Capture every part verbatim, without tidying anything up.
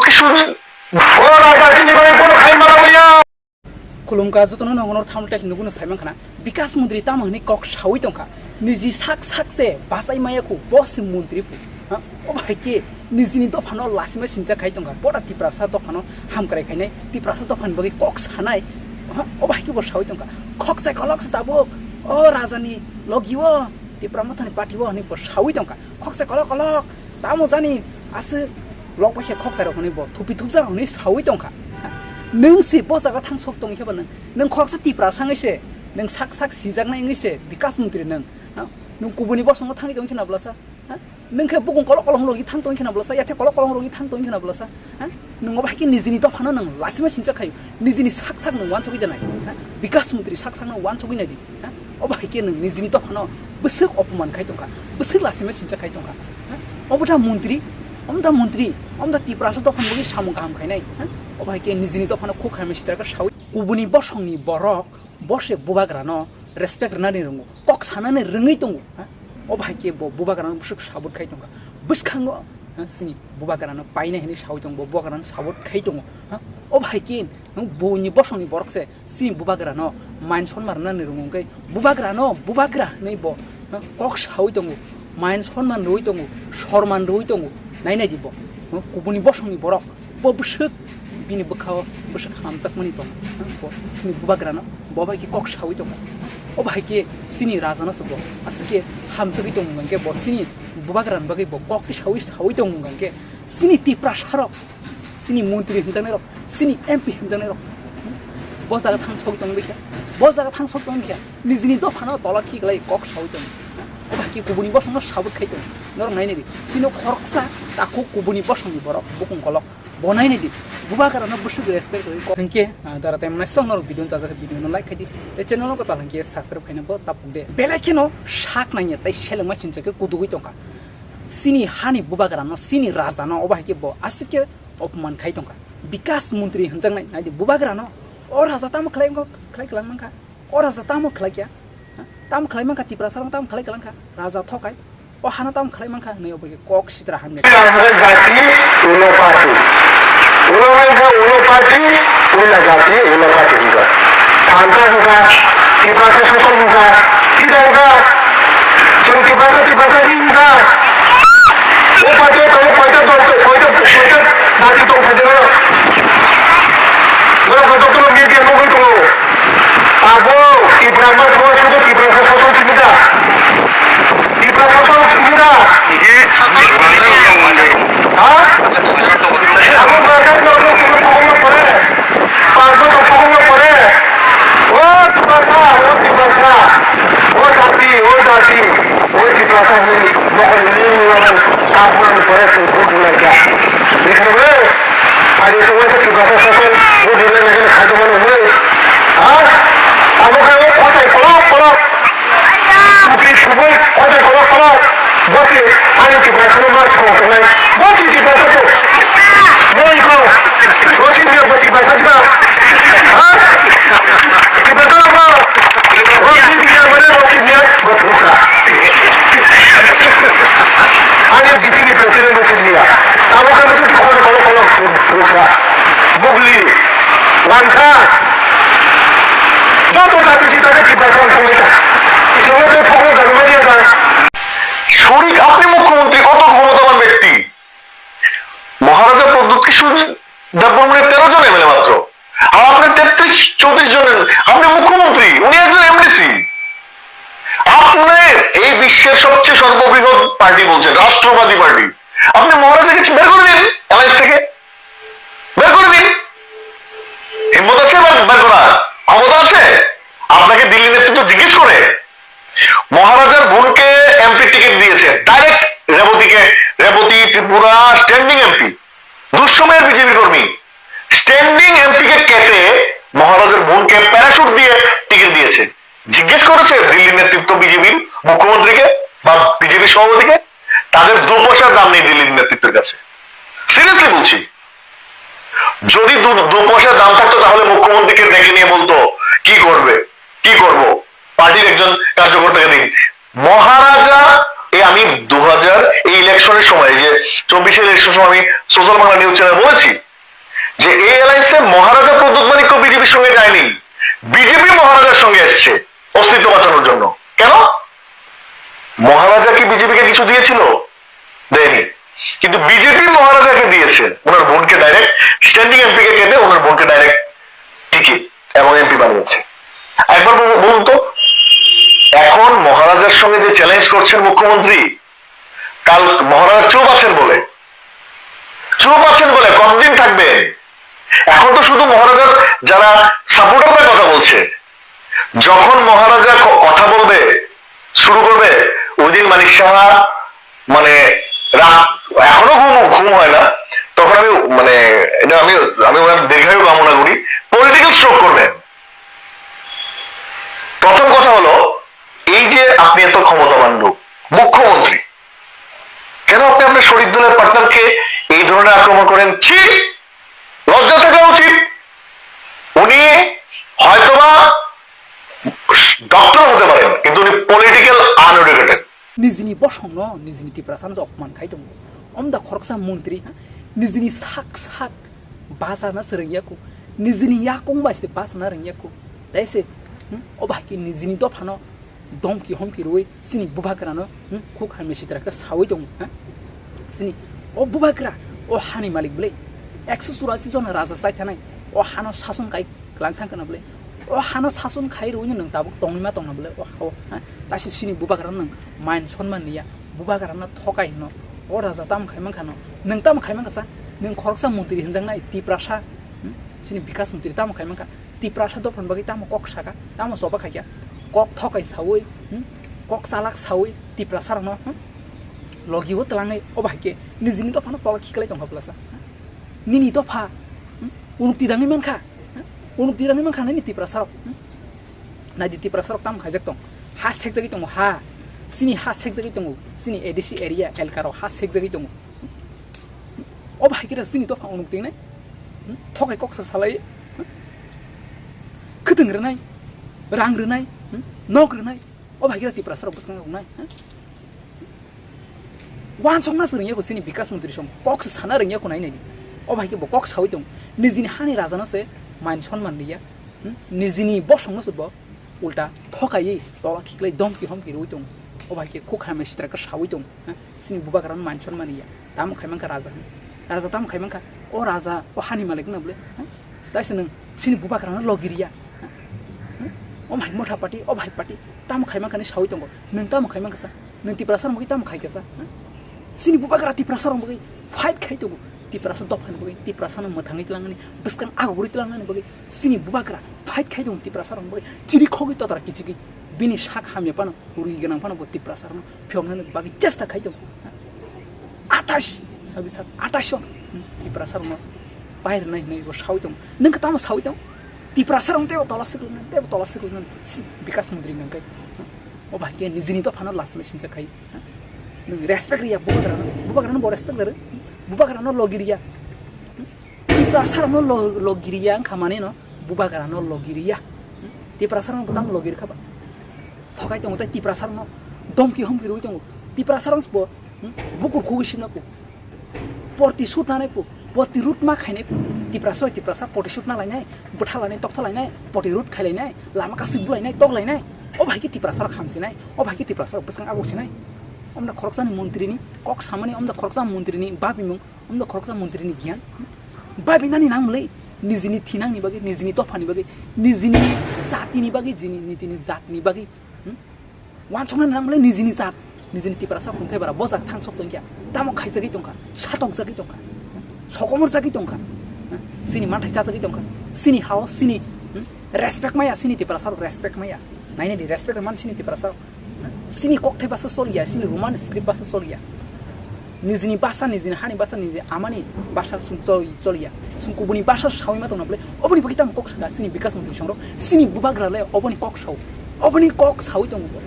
Kishore. O raja, chini bagwi bono khai mala maya. Khulumkha jotono nongono thamle tel nugwi no saimankha na, Bikas Mantri tamo hwnwi kok sawi tongkha, niji sak sak se bachai maya khu, bo se mantri khu. Ha? Obo hai khe nijini dophano lasima sincha khai tongkha, bota Tiprasa dophano hamkrai khainai, Tiprasa dophani bagwi kok sanai, ha? Obo hai khe bo sawi tongkha, khoksa kolok se tabuk, o rajani logi o, Tipra Mothani party o hwnwi bo sawi tongkha. Khoksa kolok kolok, tamo jani aswk lok bai khe khoksa rok hwnwi bo thupi thupjak hwnwi sawi tongkha. Nwng se bo jaga thang sok tongwi khe bo nwng, nwng khoksa Tiprasa wngwi se, nwng sak sak sijaknai wngwi se Bikas Mantri nwng, ha? Nwng kubuni bosongo thangwi tongwi khe na bwlasa, ha? Nwng khe bukung kolok kolok rogwi thang tongwi khe na bwlasa, yathe kolok kolok rogwi thang tongwi khe na bwlasa, ha? Nwng obo hai khe nijini dophano nwng lasima sincha khaio, nijini sak sak nwng uansugwi da nai, ha? Bikas Mantri sak sakno uansugwi nai di, ha? Obo hai khe nwng nijini dophano bwswk opoman khai tongkha, bwswk lasima sincha khai tongkha, ha? Obo da mantri, omo da mantri, omo da Tiprasa dophani bagwi samung kaham khainai, ha? Obo hai khe nijini dophano khuk khaima sitra khe sawi kubuni bosongni borok bo se bubagrano respect rwnani rwngo, kok sanani rwngwi tongo, ha? Obo hai khe bo bubagrano bwswk support khai tongkha. Bwskango, ha, chini bubagrano painai hinwi sawi tongo, bo bubagrano support khai tongo, ha? Obo hai khe, ha, buini bosongni borok se chini bubagrano man sonma rwnani rwngo, hwnkhe bubagrano bubagra hinwi bo, ha, kok sawi tongo, man sonma rwi tongo, sorman rwi tongo, nainai di bo, ha, kubuni bosongni borok. Bo bwswk bini bwkhao bwswk hamjakmani tongo. Bo chini bubagrano bo bai khe kok sawi tongo. O bai khe chini rajano se bo aswk khe hamjagwi tongo hwnkhe bo chini bubagrani bagwi bo kok sawi sawi tongo hwnkhe chini Tiprasarok, chini montri hwnjaknairok, chini M P hwnjaknairok bo jaga thang sogwi tongwi khe, bo jaga thang sogwi tongwi khe nijini dophano tola khiklai kok sawi tongo. O bai khe kubuni bosongno sabuk khai tongo. Norok nainai di, chini khoroksa takhuk kubuni bosongni borok bukung kolok. Bo nainai di, bubagrano bwswk respect rwi kok. Hinkhe, ah, dara tei mwnai song norok video no chajak khe video no like khai di. Tei channel no kwtal hinkhe subscribe khaina bo tapuk de. Belai kheno sak nangya tei selengma sincha khe kudugwi tongkha. Chini hani bubagrano, chini rajano obo hai khe bo aswk khe opman khai tongkha. Bikas montri hwnjaknai, nai di bubagrano, o raja tamo khlai wngkha, khlai kwlang mankha. O raja tamo khlai kya? Ha? Tamo khlai mankha, Tiprasa rok tamo khlai kwlang kha? Raja thokai. O hano tamo khlai mankha, nai obo khe kok sitra hamya. Jati uno party. Uno mankha uno party, uno jati uno party hingkha. Thangkha hingkha, Tiprasa sosol hingkha, tida hingkha. Chwng Tiprasa, Tiprasa hingkha. O party o tongo koita dol, koita, koita jati tong kha jero. Borok jotono media nugwi tongo. Abo Tipra ma thangma sudu Tipra sa sosol simi da. Tipra sosol simi da. Ha? Abo Bharat no no simi thangma pore. Pagbo to thangma pore. O Tipra sa, o Tipra sa. O jati, o jati. O Tipra sa ni mokol ni ni ni ni. Tapon pore se good like that. Dekh rahe ho? Aaj to waise Tiprasa sashan wo dile nahi kha to mane hue. Ha? Abo khe o kotai kolok kolok. Tupi subui kotai kolok kolok. Bosi ani Tiprasa no mar thong tongnai. Bosi Tiprasa to. Boi ko. Bosi dia bo Tiprasa ba. Ha? Tiprasa ba. Bosi dia mane bosi dia. Bo Tiprasa. Ani B J P president bo sini ya. Abo khe bo sini kono kono kono sukra. Bugli, Langsa. Joto jati sita ke Tiprasa song song ta. Song ke phokno jagma dia ta. শরিক, আপনি মুখ্যমন্ত্রী, কত ক্ষমতাবান ব্যক্তি। মহারাজা প্রদ্যোৎ কিশোর দেববর্মনের তেরো জন এমএলএ মাত্র। আর আপনার তেত্রিশ চৌত্রিশ জন, আপনি মুখ্যমন্ত্রী, উনি একজন এমডিসি। আপনি এই বিশ্বের সবচেয়ে সর্ববৃহৎ পার্টি বলছেন, রাষ্ট্রবাদী পার্টি। আপনি মহারাজাকে বের করে দিন অ্যালায়েন্স থেকে, বের করে দিন। হিম্মত আছে বের, বের করার ক্ষমতা আছে? আপনাকে দিল্লি নেতৃত্ব জিজ্ঞেস করে। মহারাজার বোনকে এমপি টিকিট দিয়েছে, ডাইরেক্ট রেবতীকে, রেবতী ত্রিপুরা স্ট্যান্ডিং এমপি। দুঃসময়ের বিজেপি কর্মী স্ট্যান্ডিং এমপি কে কেটে মহারাজার বোনকে প্যারাশুট দিয়ে টিকিট দিয়েছে। জিজ্ঞেস করেছে দিল্লি নেতৃত্ব বিজেপির মুখ্যমন্ত্রীকে বা বিজেপি সভাপতিকে? তাদের দু পয়সার দাম নেই দিল্লির নেতৃত্বের কাছে। সিরিয়াসলি বলছি, যদি দু, দু পয়সার দাম থাকতো তাহলে মুখ্যমন্ত্রীকে ডেকে নিয়ে বলতো কি করবে, কি করব, পার্টির একজন কার্যকর্তাকে দিন। মহারাজা এই আমি দু হাজার, এই ইলেকশনের সময়, যে চব্বিশে ইলেকশন সময় আমি সোশ্যাল বাংলা নিউজ চ্যানেল বলেছি যে এই অ্যালায়েন্সে মহারাজা প্রদ্যুৎ মাণিক্য বিজেপির সঙ্গে যায়নি, বিজেপি মহারাজার সঙ্গে এসছে অস্তিত্ব বাঁচানোর জন্য। কেন? মহারাজা কি বিজেপিকে কিছু দিয়েছিল? দেয়নি। কিন্তু বিজেপি মহারাজাকে দিয়েছে, ওনার বোনকে ডাইরেক্ট, স্ট্যান্ডিং এমপি কে কেটে ওনার বোনকে ডাইরেক্ট টিকিট এবং এমপি বানিয়েছে। একবার বলুন, বলুন তো, এখন মহারাজার সঙ্গে যে চ্যালেঞ্জ করছেন মুখ্যমন্ত্রী, কাল মহারাজা চুপ আছেন বলে, চুপ আছেন বলে কতদিন থাকবেন? এখন তো শুধু মহারাজার যারা সাপোর্টাররা কথা বলছে, যখন মহারাজা ক-, কথা বলবে, শুরু করবে, ওই দিন মানিক সাহা, মানে, রাত, এখনো ঘুম, ঘুম হয় না, তখন আমি, মানে, এটা আমি, আমি ওনার দীর্ঘায়ু কামনা করি। পলিটিক্যাল স্ট্রোক করবেন। প্রথম কথা হলো, এই যে আপনি এত ক্ষমতাবান লোক, মুখ্যমন্ত্রী, কেন আপনি আপনার শরিক দলের পার্টনারকে এই ধরনের আক্রমণ করেন? ছি, লজ্জা থাকা উচিত। উনি হয়তোবা ডক্টর হতে পারেন, কিন্তু উনি political uneducated. Nijini bosongno, nijini Tiprasano se opman khai tongo. Omda khoroksa montri, ha? Nijini sak sak bachana se rwngya kho. Nijini yakung bai se bachana rwngya kho. Tei se, hmm, o bahai khe nijini dophano domki homki rwui chini bubagrano, hmm, khuk hamya sitra khe saui tongo, ha? Chini o bubagra, o hani malik bwle ekso churasi jona raja chai thanai, o hano sason kai kwlang thang kana bwle. O hano sason khai rwino nwng tabuk tongwi ma tongna bwle o hao, ha? Taisi chini bubagrano nwng main sonman niya, bubagrano thokai hino. O raja tamo khai mankha no? Nwng tamo khai mankha sa? Nwng khoroksa montri hwnjaknai Tiprasa, hmm? Chini bikas montri tamo khai mankha? Tiprasa dophani bagwi tamo kok saka, tamo choba khaikha? Kok thokai saui, hmm? Kok chalak saui Tiprasa rokno, hmm? Logi o twlangwi o bahai khe nijini dophano tola khiklai tongkha bwlasa. Nini dopha, hmm? Unuk tidangwi mankha, hmm? Unuk tidangwi mankha nini Tiprasa rok, hmm? Naidi Tiprasa rok tamo khaijak tong? Ha sekjagwi tongo, ha. Chini ha sekjagwi tongo, chini A D C area elka rok ha sekjagwi tongo. O bahai khe chini dopha unuk tingnai. Hmm? Thokai kok sa salai. Hmm? Khwtwng rwnai, rang rwnai, hmm? Nok rwnai. O bahai khe Tiprasa rok bwskango wngnai. Hmm? Wansokna se rwngya kho chini bikas montri song. Kok se sana rwngya kho nai nai. O bahai khe bo kok saui tong. Nijini hani raja no se main sonman riya. Hmm? Nijini bosong no se bo ulta thokaiwi tola khiklai domki homki rwui tong. O bahai khe khuk hamya sitra khe saui tong. Hmm? Chini bubagrano main sonman ya. Tamo khai mankha raja hwn? Raja tamo khai mankha? O raja, o hani malik wngna bwle? Hah? Taisa nwng chini bubagrano logi riya? Hah? Hah? O bahai motha party, o bahai party tamo khai mankha hinwi saui tongo. Nwng tamo khai mankha sa? Nwng Tiprasa rok bagwi tamo khai kha sa? Hah? Chini bubagra Tiprasa rok bagwi fight khai tongo. Tiprasa dophani bagwi, Tiprasano mwthangwi tlangnani, bwskang agugwi tlangnani bagwi chini bubagra fight khai tongo Tiprasa rok bagwi. Chiri khogwi totra kichigwi bini sak hamya phano, rwi gwnang phano bo Tiprasa rokno phiyoknani bagwi chesta khai tongo. Athais, sabi sak, athais jon, hmm, Tiprasa rokno pai rwnai hinwi bo saui tongo. Nwng khe tamo saui tongo? Tiprasa rok teibo tola swkang nang, teibo tola swkang nang, si Bikas Mantri nang kai. O bahai khe nijini dophano last message khai. Nwng respect riya bubagrano, bubagrano bo respect rw, bubagrano logi riya. Tiprasa rokno lo-, logi riya wngkha mani no, bubagrano logi riya. Tiprasa rokno bo tamo logi rwkha ba? Thokai tongo tei Tiprasa rokno domki homki rwui tongo. Tiprasa rok bo, hmm, bukur khugwi simna po. Porti sut nanai po. Porti rut ma khainai po. Tiprasa bai Tiprasa porti sut na lainai, bwtha lainai, tokta lainai, porti rut khai lainai, lama kasui bulainai, tok lainai. O bahai khe Tiprasa rok hamsinai, o bahai khe Tiprasa rok bwskang aguk sinai. Omda khoroksani montri ni kok samani, omda khoroksa montri ni babimung, omda khoroksa montri ni giyan. Babinani nang mlei, nijini thinang ni bagwi, nijini dopha ni bagwi, nijini jati ni bagwi, jini, nitini jat ni bagwi. Hmm? Wansoknani nang mlei nijini jat, nijini Tiprasa kunthai bara bojak thang sok tongkha, tamo khaijagwi tongkha, satokjagwi tongkha, sokomorjagwi tongkha, hmm? Sini manthai chajagwi tongkha, sini hao, sini, hmm? Respect maya, sini Tiprasa rok respect maya, nainani respect man sini Tiprasa rok, hmm? Sini kokthai basa soliya, sini Roman script basa soliya. Nijini basa, nijini hani basa, niji amani basa chwng choli-, choliya. Chwng kubuni basa sawi ma tongna bwle. Oboni bagwi tamo kok saka chini Bikas Mantri songrok, chini bubagra le oboni kok sao. Oboni kok sawi tongo bo.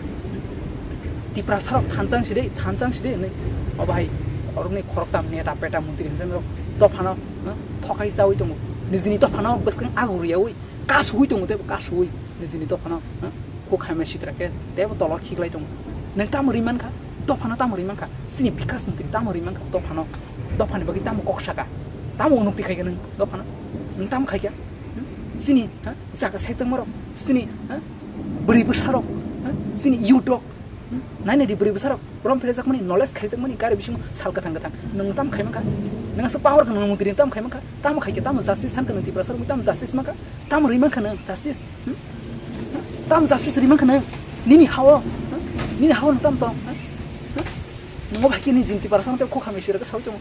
Tiprasa rok thanchang side, thanchang side hinwi. O bahai khoroknwi khoroktam neta peta mantri hinjang rok dophano, ha, thokai chawi tongo. Nijini dophano bwskang agu riyawi. Kasugwi tongo teibo kasugwi nijini dophano, ha? Khuk hamya sitra khe teibo tolo khiklai tongo. Nwng tamo ri mankha? Dophano tamo ri mankha? Chini Bikas Montri tamo ri mankha dophano? Dophani bagwi tamo kok saka? Tamo unukti khaikha nwng dophano? Nwng tamo khaikha? Hmm? Chini, ha? Jaga sekjakmarok, chini, ha? Bwrwi bwsarok, ha? Chini youth rok, hmm? Nainadi bwrwi bwsarok, rom phrejakmani, knowledge khaijakmani, gari bisingo sal kwthang kwthang. Nwng tamo khai mankha? Nwng aswk power gwnang, nwng Montri nwng tamo khai mankha? Tamo khaikha, tamo justice sankha nwng Tiprasarokni, tamo justice mankha? Tamo ri mankha nwng justice? Hmm? Tam justice ri mankha nwng? Nini hao? Nini hao nwng tam tong? Nwng o bai khe ni jin Tiprasa nwng tei khok hamya sirok sawi tongo.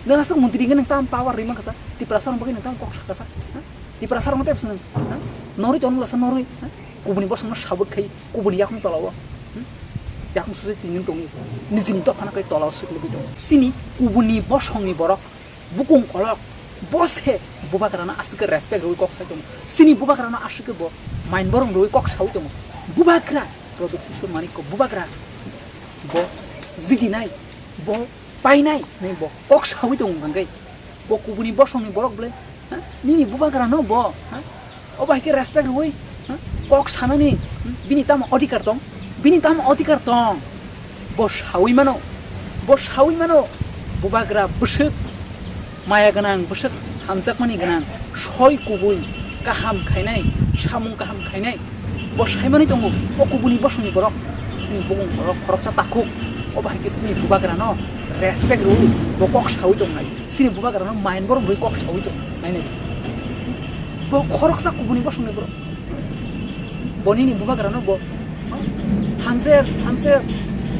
Nwng aswk montri hwnkhe nwng tam power ri mankha sa? Tiprasa rok bagwi nwng tam kok sakha sa? Tiprasa rok nwng tei bwswk nwng? Norwi tongmani lasa norwi. Kubuni bosongno sabut khai kubuni yakung tolao. Yakung suse tinin tongwi. Nijini dophano kai tolao swk lubui tongo. Chini kubuni bosongni borok bukung kolok, bo se bubagrano aswk khe respect rwui kok sai tongo. Chini bubagrano aswk khe bo main borok rwui kok saui tongo. Bubagra Pradyot Kishore Manikya, bubagra bo jidinai, bo painai hinwi bo kok saui tongo hwnkhe. Bo kubuni bosongni borok bwle, ha? Nini bubagrano bo, ha? O bai khe respect rwui, ha? Kok sanani, hmm, bini tamo adhikar tong? Bini tamo adhikar tong? Bo saui mano, bo saui mano. Bubagra bwswk maya gwnang, bwswk hamjakmani gwnang, soi kubui kaham khainai, samung kaham khainai. Bo sai manwi tongo, o kubuni bosongni borok, chini bukung borok khoroksa takhuk, o bai khe chini bubagrano respect rwui bo kok saui tongnai. Chini bubagrano main borok rwui kok saui tong nainai. Bo khoroksa kubuni bosongni borok. Bo nini bubagrano bo hamjer, hamjer,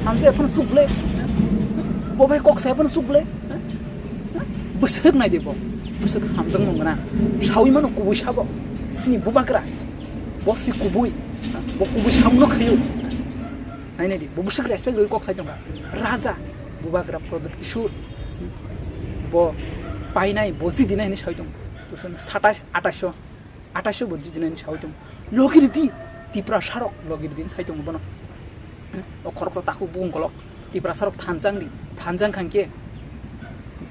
hamjer phano chukle. Bo bai kok sai phano chukle. Bwswk nai de bo. Bwswk hamjakmung gwnang. Saui mano kubui sabo. Chini bubagra. Bo si kubui. Bo kubui samungno khaio. Nainai di. Bo bwswk respect rwui kok sai tongkha. Raja. Bubagra Pradyot Kishore. Bo painai, bo jidinai hinwi saui tongo. Bwswk satais, atais o. Atais o bo jidinai hinwi saui tongo. Logi ridi. Tiprasarok logi ridi hinwi sai tongo bono. O khoroksa takhuk bukung kolok. Tiprasarok thansa wngdi. Thansa wngkha hwnkhe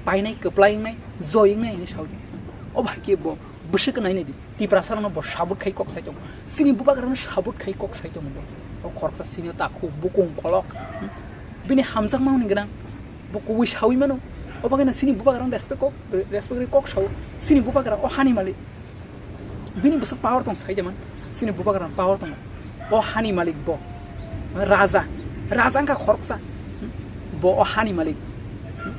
painai, kwplai wngnai, joi wngnai hinwi saui tongo. O bai khe bo bwswk nainai di. Tiprasarokno bo sabut khai kok sai tongo. Chini bubagrano sabut khai kok sai tongo bo. O khoroksa chini o takhuk bukung kolok. Hmm? Bini hamjakmani gwnang. Bo kubui saui mano. O bagwino chini bubagrano respect kok, respect rwi kok sao. Chini bubagra o hani malik. Bini bwswk power tong sai de man. Chini bubagrano power tongo. O hani malik bo. Raja. Raja wngkha khoroksa. Hmm? Bo o hani malik. Hmm?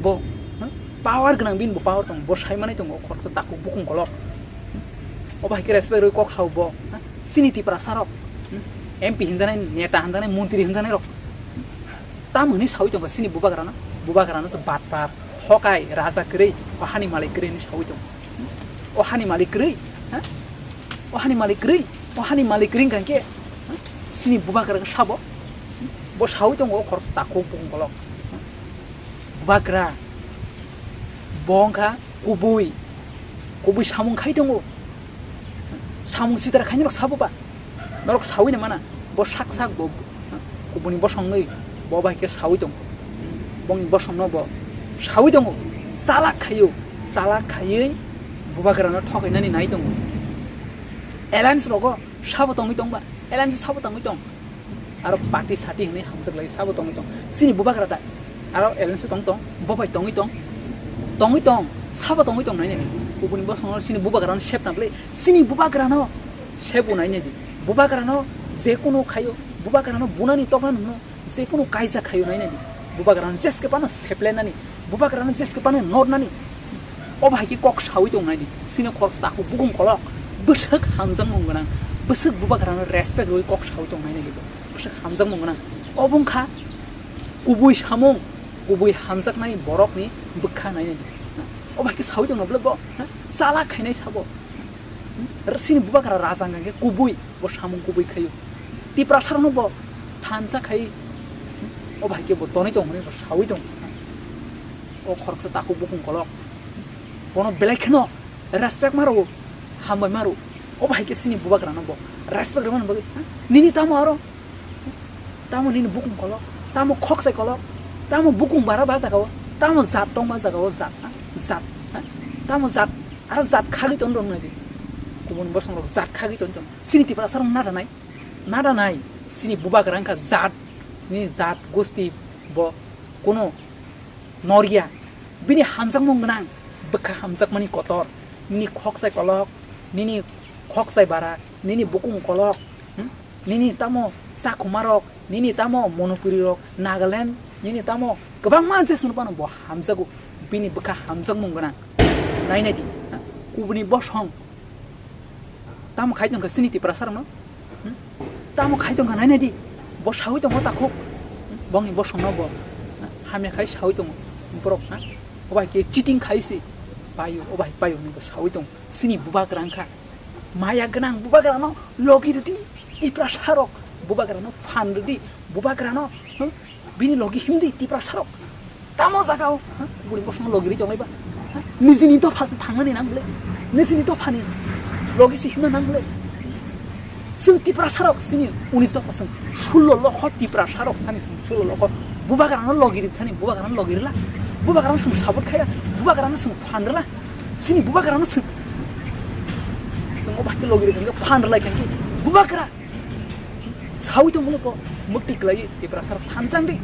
Bo, hmm? Power gwnang bini bo power tongo. Bo sai manai tongo o khoroksa takhuk bukung kolok. Hmm? O bai khe respect rwi kok sao bo. Hmm? Chini Tiprasarok. Hmm? M P hinjanai, neta hinjanai, montri hinjanai rok. Hmm? Tam hwnwi saui tongo chini bubagrano. Bubagrano se batpar, hokai, raja kwrwi, o hani malik kwrwi hwnwi saui tongo. O hani malik kwrwi, ha? O hani malik kwrwi, o hani malik kwrwi wngkha khe, ha? Chini bubagra khe sabo, bo saui tongo o khoroksa takhuk bukung kolok. Bubagra, bo wngkha kubui, kubui samung khai tongo. Samung sitra khainai rok sabo ba? Norok saui ni mana, bo sak sak bo kubuni bosong nwi, bo bai khe saui tongo. Bongni bosong no bo saui tongo, chalak khaio, chalak khaiwi bubagra no thokainani nai tongo. Alliance rogo sabo tongwi tong ba, alliance sabo tongwi tong. Aro party sati hwnwi hamjak lai sabo tongwi tong. Chini bubagra da. Aro alliance tong tong, bo bai tongwi tong. Tongwi tong, sabo tongwi tong nai nai. Kubuni bosong no chini bubagra no sep na bwle. Chini bubagra no sep bo nai nai di. Bubagra no je kunu khaio, bubagra no bunani tokna nungno je kunu kaisa khaio nai nai di. Bubagra no jeske pano seplenani, bubagra no jeske pano nornani. O bahai khe kok saui tong nai di. Chini khoroksa takhuk bukung kolok. Bwswk hamjakmung gwnang. Bwswk bubagra no respect rwi kok saui tong nai nai di. Bwswk hamjakmung gwnang. Obo wngkha kubui samung, kubui hamjaknai borokni bwkha nai nai di. O bahai khe saui tong no bwle bo, ha? Chalak khainai sabo. Chini bubagra raja wngkha khe kubui, bo samung kubui khaio. Tiprasarokno bo thansa khai, o bahai khe bo tonwi tong hwnwi bo saui tong. O khoroksa takhuk bukung kolok. Bono belai kheno respect ma rwo, hambai ma rwo. O bahai khe chini bubagrano bo respect rwmani bagwi, ha? Nini tamo aro? Tamo nini bukung kolok, tamo khokchai kolok, tamo bukung bara ba jaga o, tamo jat tong ba jaga o, jat, ha? Jat, ha? Tamo jat, aro jat khagwi tong rok nai di. Kubun bosong rok jat khagwi tong tong. Chini Tiprasa rok nada nai, nada nai. Chini bubagra wngkha jat, Nini jat gusti bo kuno norya. Bini hamjakmung gwnang, bwkha hamjakmani kotor, nini khokchai kolok, nini khokchai bara, nini bukung kolok, hmm? Nini tamo Chakhumarok, nini tamo Manipuri rok, Nagaland, nini tamo kwbangma je swnupano bo hamjago, bini bwkha hamjakmung gwnang. Nainai di, ha? Kubuni bosong. Tamo khai tongkha sini Tiprasa rokno? Hmm? Tamo khai tongkha nainai di. Bo sawi tongo takhuk. Hmm? Bongni bosongno bo. Ha? Hamya khai sawi tongo. Borok, ha? Obai khe cheating khai se. Payo, obai payo hinwi bo sawi tongo. Sini bubagra wngkha. Maya gwnang bubagrano logi rwdi. Tiprasa rok bubagrano phan rwdi. Bubagrano, hmm? Bini logi himdi Tiprasa rok. Tamo jaga o, ha? Buri bosong logi ri tonglai ba. Ha? Nijini dopha se thangmani nang le. Nijini dopha ni logi se himna nang le. Sing Tiprasa rok sini unis dopha sing sullo lokho Tiprasa rok sani sing sullo lokho. Bubagra no logi ri thani, bubagra no logi rila. Bubagra no sing sabot khaya, bubagra no sing phan rila. Sini bubagra no sing. Sing o bahai logi ri thangke phan rila khangki. Bubagra. Sawi tong mulu po, mukti klai Tiprasa rok thanchang di.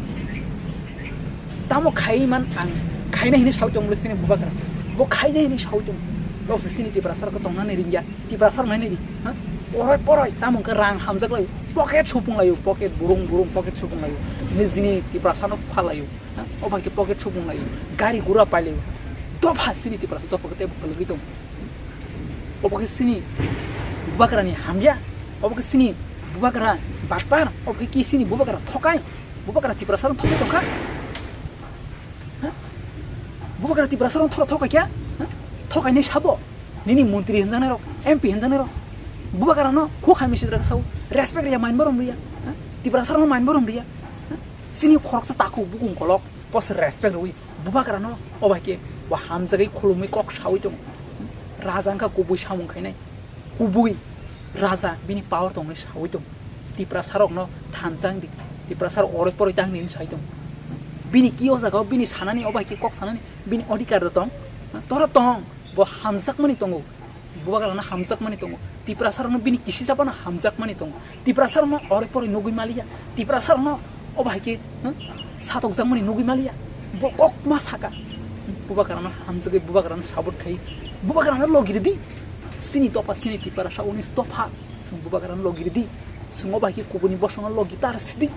Tamo khai man ang, khaina hini sawi tong mulu sini bubagra. Bo khaina hini sawi tong. Tau se sini Tiprasa rok tongnani ringya, Tiprasa rok nainai di. Ha? Poroi poroi, tamo ke rang hamjak lai, pocket supung layo, pocket burung burung, pocket supung layo. Nijini Tiprasa no phalayo. Ha? O bai ke pocket supung layo, gari gura pai layo. Dopha sini Tiprasa, dopha ke tebo kalagwi tong. Obo khe sini bubagrani hamya, obo khe sini bubagra batpar, obo khe ki sini bubagra thokai, bubagra Tiprasa rok thokai tongkha. Ha? Bubagra Tiprasa rok thoro thokai kya? Ha? Thokai ni sabo. Nini montri hinjanai rok, M P hinjanai rok. Bubagra no khu khaimi sidra sao, respect ya main borom riya. Ha? Tiprasa rok main borom riya. Ha? Sini khoroksa takhuk bukung kolok, post respect rwi. Bubagrano obai khe bo hamjagwi khulumwi kok sawi tongo. Raja wngkha kubui samung khainai, kubui raja bini power tongwi sawi tongo. Tiprasa rokno thanchang di, Tiprasa rok oroi poroi tang nini sai tongo. Bini ki o jaga o bini sanani obai khe kok sanani bini odhikar da tong, tora tong, bo hamjakmani tongo. Bubagrano hamjakmani tongo, Tiprasa rokno bini kisi chapano hamjakmani tongo, Tiprasa rokno oroi poroi nugui maliya, Tiprasa rokno obo hai khe, hmm, satokjakmani nugui maliya, bo kokma saka. Bubagrano hamjagwi bubagrano support khai, bubagrano logi ridi, sini topa sini Tiprasa unis topa, chwng bubagrano logi ridi, chwng obo hai khe kubuni bosongno logi tar sidi.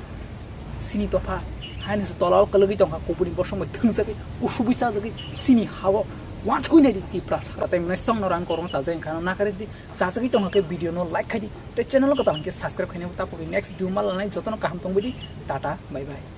Sini topa haino se tola o kwlwgwi tongkha, kubuni bosong bai thwngjagwi, kusubui chajagwi, sini ha-o wansugwi naidi Tiprasa. Tei mwnai chwngno rang kwrwngno chajak wngkha, ano nakaridi, chajagwi tongkha khe video no like khaidi, tei channel o kwtal hwnkhe subscribe khaina tapogwi next video ma lanai jotono kaham tongbaidi, tata, bye bye.